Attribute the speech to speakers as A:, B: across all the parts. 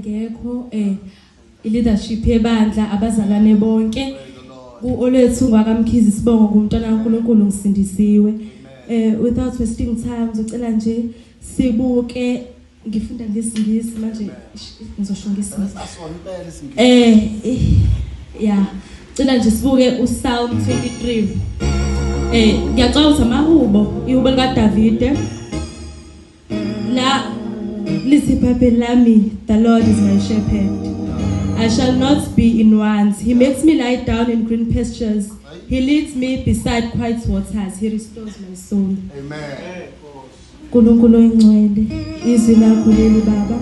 A: Ngekho i-leadership yebandla, abazalwane bonke. Ku-Olwethu ngwakaMkhize isibongo, ngumntwana kaNkulunkulu, ngisindisiwe. Without wasting time, ngizocela nje sibuke, ngifunda ngesiNgisi manje, ngizosho ngesiNgisi.
B: Asona impela isiNgisi.
A: Yeah, cela nje sibuke uPsalm 23. Ngiyacabanga ukuthi amahubo, ihubo likaDavide. La lithi iBhayibheli lami, "The Lord is my shepherd. I shall not be in want. He makes me lie down in green pastures. He leads me beside quiet waters. He restores my soul."
B: Amen.
A: Nkulunkuluoyingcwele, izwi lakho leli, Baba.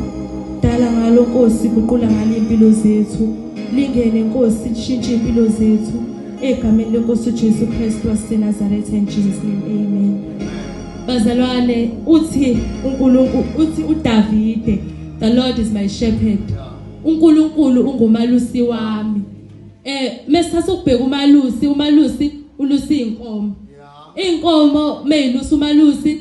A: Dala ngalo, Nkosi, guqula ngalo impilo zethu. Lingene, Nkosi, lishintshe impilo zethu. Egameni lenkosi uJesu Kristu waseNazaretha, in Jesus' name. Amen. Bazalwane, uthi uNkulunkulu, uthi uDavide, "The Lord is my shepherd." UNkulunkulu ungumalusi wami. Mesithatha ukubheka umalusi, umalusi ulusa inkomo. Inkomo meyilusa umalusi,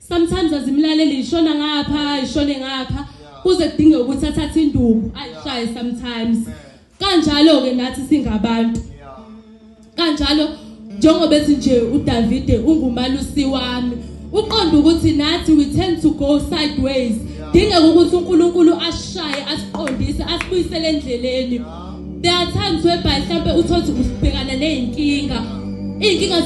A: sometimes azimlaleli, ishona ngapha, ishone ngapha, kuze kudinge ukuthi athathe induku ayishaye sometimes. Kanjalo ke nathi singabantu. Kanjalo njengoba ethi nje uDavide ungumalusi wami, uqonda ukuthi nathi we tend to go sideways. Dingeka ukuthi uNkulunkulu ashaye, asiqondise, asibuyisele endleleni. There are times whereby mhlambe uthothi usibhekana nezinkinga, iy'nkinga.